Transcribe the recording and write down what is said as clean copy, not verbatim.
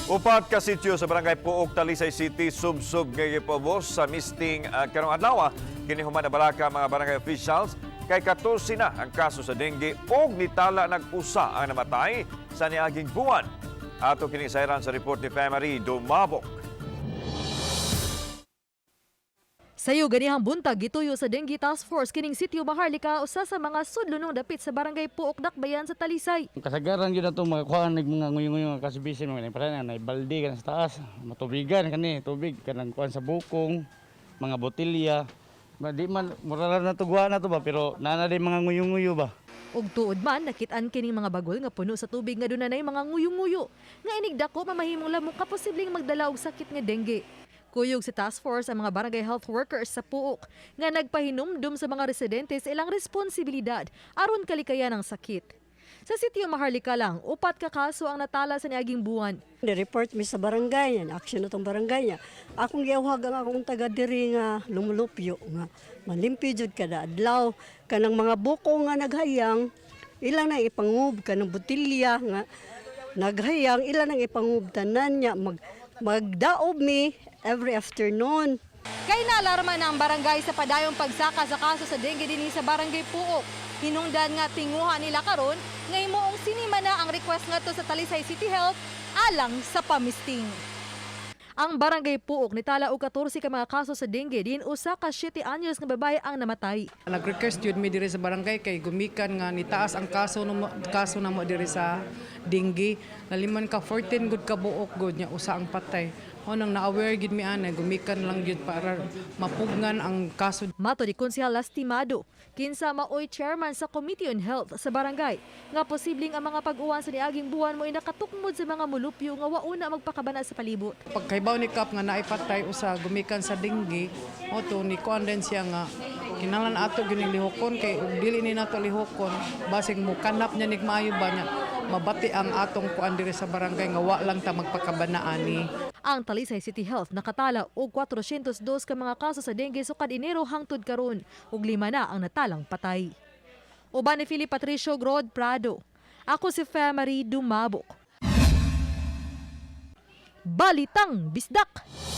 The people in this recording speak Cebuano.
4 ka sityo sa Barangay Pook, Talisay City, sub-sub nga gipaubos sa misting karong adlaw. Kini human nabalaka mga barangay officials kay 14 na ang kaso sa dengue ug nitala nag-usa ang namatay sa niaging buwan. Ato kini sayran sa report ni Family Dumabok. Sayo ganihang buntag, gituyo sa Dengue Task Force kining Sitio Maharlika, usa sa mga sudlonong dapit sa Barangay Pook, Dakbayan sa Talisay. Kasagaran gyud ato makakuha ng mga nguyo-nguyo nga kasibisin, mga para na balde kan sa taas, matubigan kani, tubig kanang kuan sa bukong, mga botelya. Ba, di man mura na tugwa na to ba, pero nana din mga nguyo-nguyo ba. Ug tuod man, nakit-an kining mga bagol nga puno sa tubig nga dunay mga nguyo-nguyo nga inig dako mamahimong lamok kaposibleng magdala og sakit nga dengue. Kuyog sa task force ang mga barangay health workers sa Pook nga nagpahinumdum sa mga residente sa ilang responsibilidad aron kalikayan ang sakit. Sa Sitio Maharlika lang, 4 ka kaso ang natala sa niaging buwan. Ni-report mi sa barangay niya, action na tong barangay niya. Akong giawhag ang akong taga diri nga lumulupyo nga malimpyo jud kada adlaw kanang mga buko nga naghayang ilang nang ipangub, kanang botelya nga naghayang ilang nang ipangub tanan niya, magdaob mi every afternoon. Kay naalarma na ang barangay sa padayong pagsaka sa kaso sa dengue dinhi sa Barangay Pook. Hinungdan nga tinguha nila karon nga himuong sinima na ang request ngadto sa Talisay City Health alang sa pamisting. Ang Barangay Pook nitala og 14 ka mga kaso sa dengue, din usa ka 7 anyos nga babae ang namatay. Nag-request yun mi diri sa barangay kay gumikan nga nitaas ang kaso no, kaso namo diri sa dengue. Naliman ka 14 gud ka buok gud nya usa ang patay. Mao nang na-aware gid mi ana, gumikan lang gyud para mapugngan ang kaso. Mato ni Konsehal Lastimado, kinsa maoy chairman sa Committee on Health sa barangay, nga posibleng ang mga pag-uwan sa niaging buwan mo nakatukmod sa mga mulupyo nga wauna magpakabana sa palibot. Pagkaibaw ni Kap nga naipatay usa gumikan sa dengue, mao to ni kuan din siya nga kinahanglan ato gyud ning lihokon, kay ug dili ni nato lihokon, basig mo kanap niya nig maayo ba niya, mabati ang atong kuan diri sa barangay nga wa lang ta magpakabana ani. Ang Talisay City Health nakatala og 402 ka mga kaso sa dengue sukad Enero hangtod karon, ug 5 na ang natalang patay. Uban ni Philip Patricio Grod Prado. Ako si Marie Dumabok. Balitang Bisdak!